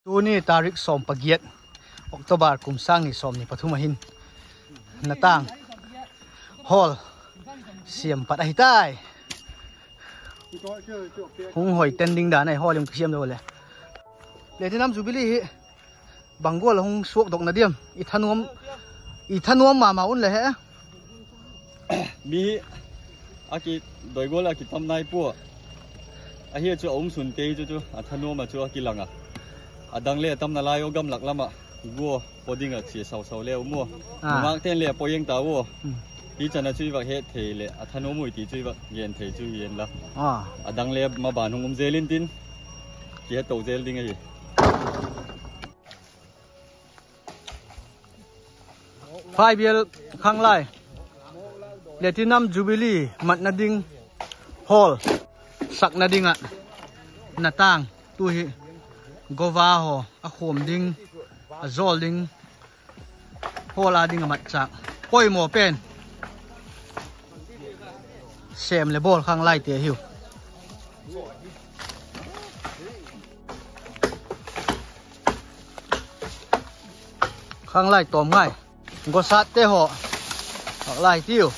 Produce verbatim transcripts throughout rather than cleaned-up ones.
Tuni tarik sawm pagiat, October kum sâng ni sawmni pathum a hin, Natâng hall siam pat ahi tai. Hung hoi ten ding dan ahi, hall in ka siam lo le. Platinum Jubilee hi bang gual a hung suakdokna diam, i thanuam, i thanuam ma ma un le he. Mi hi a kidoi gual a kitam nai pua. Ahi chu a um sun kei chu chu a thanuam a chu a kilang a. A dang le tam nalai u, gamlak lam ah gua paw ding ah chia sau sau le um ua. Nungâkte'n le a paw eng ta ua. Hi chan a chu i vak het thei leh a thanuam ui ti chu i vak gen thei chu hi en la. A dang le maban hung um zel intin, kihet to zel ding ahi. Phaibial khanglai, Platinum Jubilee matna ding hall sakna ding ah Natâng tu hi gova haw a khuam ding, a zawl ding, hall a ding a matchâk poimaw pen sêm leh bawl khanglaite hiu. Khanglai tawm ngai, gosâtte haw, vak lai tiu.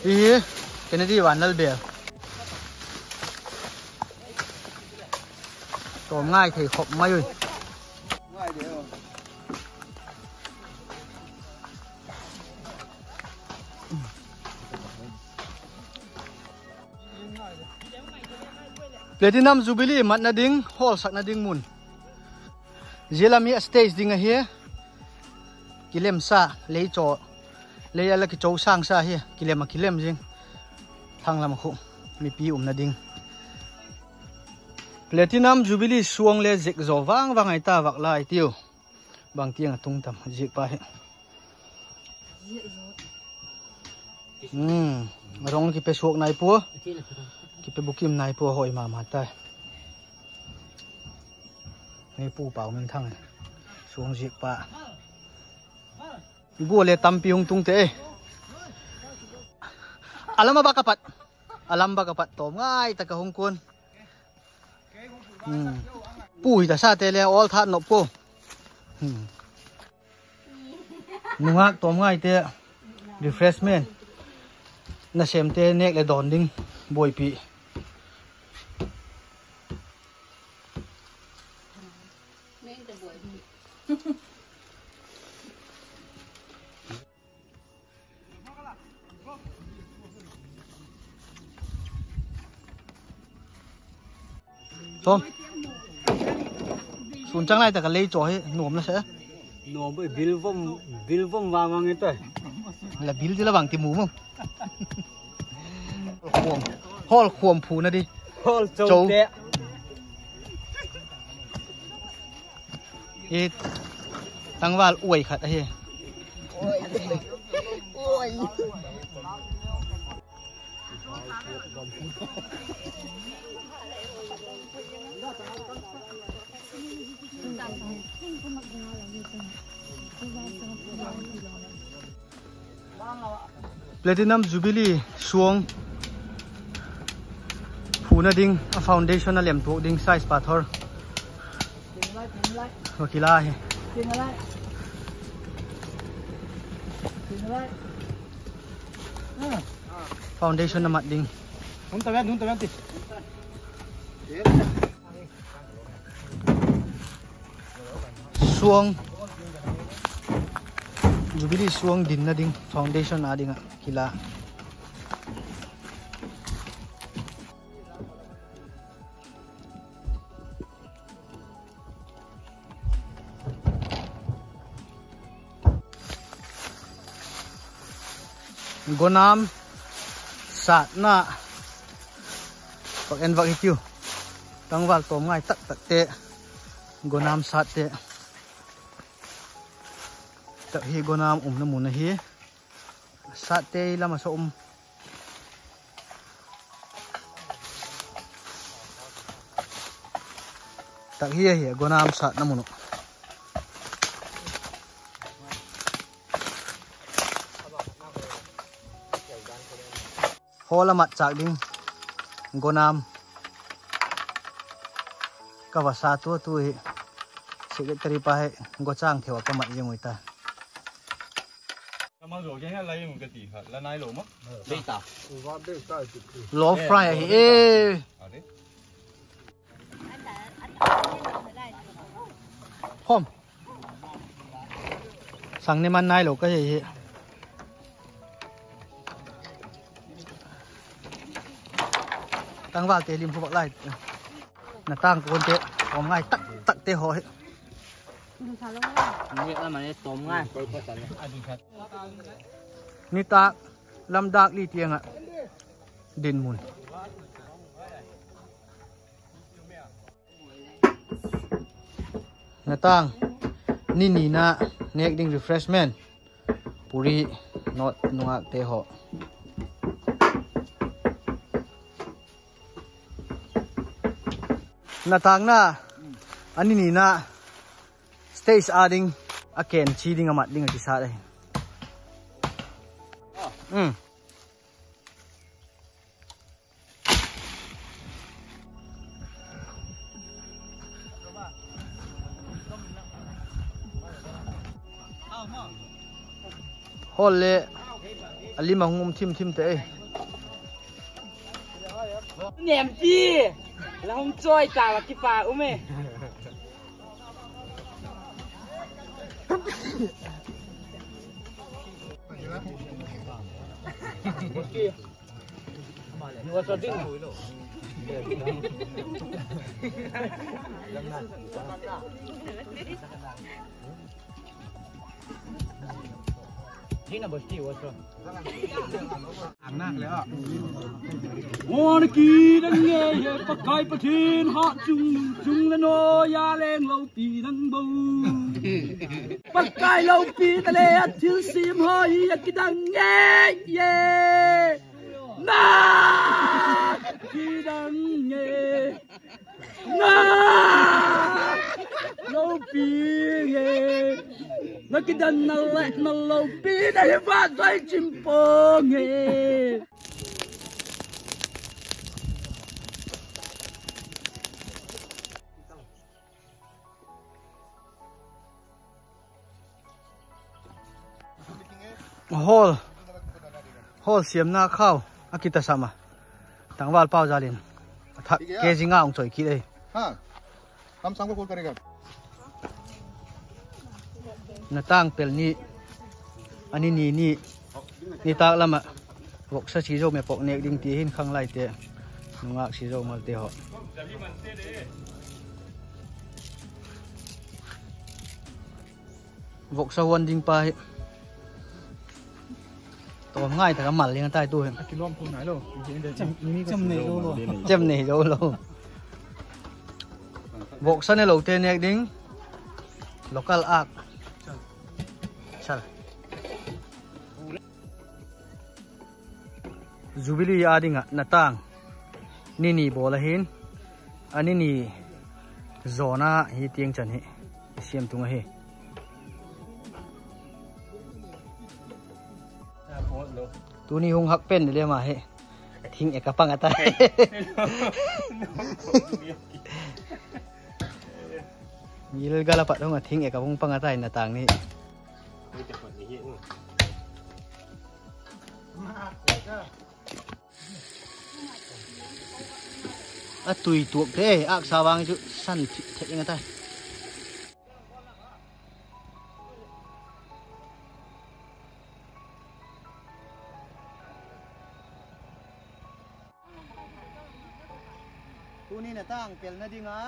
Hi hi Kennedy Vanlalbel. Tawm ngai thei khop mai ui. Platinum Jubilee matna ding hall sakna ding mun, zia lam hi a stage ding ahi. Kilemsa, lei chaw, lei a la kichosângsa hi, kilem a kilem zing. Thanglam khu mipi umna ding. Platinum Jubilee suang le ziak zaw vang vang ahi ta, vak lai tiu. Bangtiang a tung tam ziak pa hi. Rong kipe suak nai pua, kipe bukim nai pua, hoi ma ma tai. Hi Pu Pauminthang, suang ziak pa. Gua le tampi hung tung te e. A lam a bak a pat, a lam bak a pat tawm ngai tak a hung kuan. Pu hi ta sate le awl that nop pua. Nungâk tawm ngaite refreshment, nasêmte nêk leh dawn ding buaipi. Tawm, sun chang lai tak a lei chaw hi nuam la se. Nuam, bil vom, bil vom vang vang i ta. La bil ti la vang ti mu mu. Hall khuam phuna di, hall chou te. Hi tangval uai khat ahi. Platinum Jubilee suang phuna ding a foundation a lemtuak ding size pathor va kila hi. Foundation a mat ding. Suang, Jubilee suang dinna ding foundation â ding ah kila. Gonam satna vak en vak hitiu. Tangval tawm ngai tak takte, gonam satte. Tak hi gonam umna mun ahi. Satte lam a sa um. Tak hi ahi gonam satna mun uh. Hall a matchâk ding, gonam Ka va sa tua tu hi. Secretary pa hi gochang theu a ka mat zing ui ta. Low fry ahi e. Hom. Sang ne man nailo ka hi hi. Tangval te lim phu bak lai. Na tang kuan te, tawm ngai tak tak te haw hi. Nitâk lam dak li tiang ah dinmun. Na tang, ni nina nêk ding refreshment, puri, not, nungâkte haw. Na tangna, a ni nina, stage â ding, a ken chi ding a mat ding a kisat ahi. Hol le, a lim a hung um thim thim te e. Nempi, la hung chawi ta a kipak um e. Pakai Pathian hat chung nung chung le nuai a leng lopi dang bo. Pakai lopi ta le a thilsiam haw hi a kidang ngei e. Na kidang ngei. Na lopi ngei. Na kidanna le na lopina hi va doi chim pua ngei. Hall, hall siamna khau a kitasam a, tangval pau zal in a thak kg nga hung chawi kit ei. Na tang pel ni, a ni ni ni, nitâk lam ah voksa si zo me pok nêk ding ti hin khanglaite, nungâk si zo malte haw. Voksa huan ding pa hi tawm ngai tak a mal ling a tai tu hi. Chem nei zo lo. Voksa ne lote nêk ding, local âk. Jubilee â ding ah na tâng ni ni bawl ahin, a ni ni zawn a hi tiang chan hi siam tung ahi. Tuni hung hak pen le ma hi, thing ek a pang a tai. Gilgal a pat hung a thing ek a hung pang a tai na tâng ni. A tui tuak te, âksa vang chu san thik thek ing a tai. Tuni na tâng pelna ding a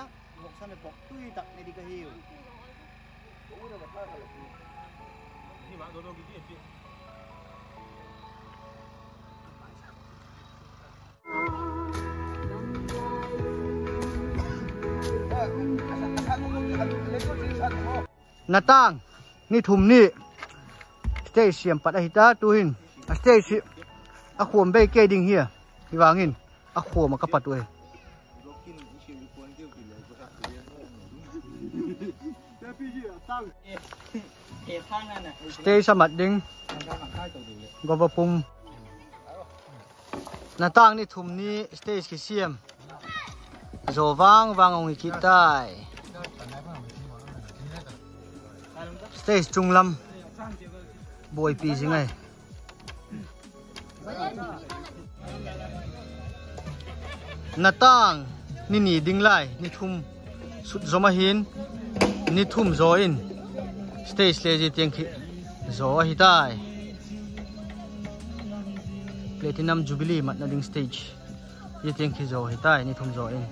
voksa me pok tui tak ne ding ka hiu. Na tâng ni thum ni stage siam pat ahi ta, tuhin a stage hi a khuam bei kei ding hi a, hi vang in a khuam ah ka pat ui. Stage a mat ding, gova pum. Na tâng ni thum ni stage kisiam. Zo vang vang hung hi kit tai. Stage chung lam buaipi zing ai. Natâng ni ni ding lai ni thum sut zom ahi'n, ni thum zaw in stage le zia tiang khi zaw ahi tai. Platinum Jubilee matna ding stage zia tiang khi zaw hi tai, ni thum zaw in.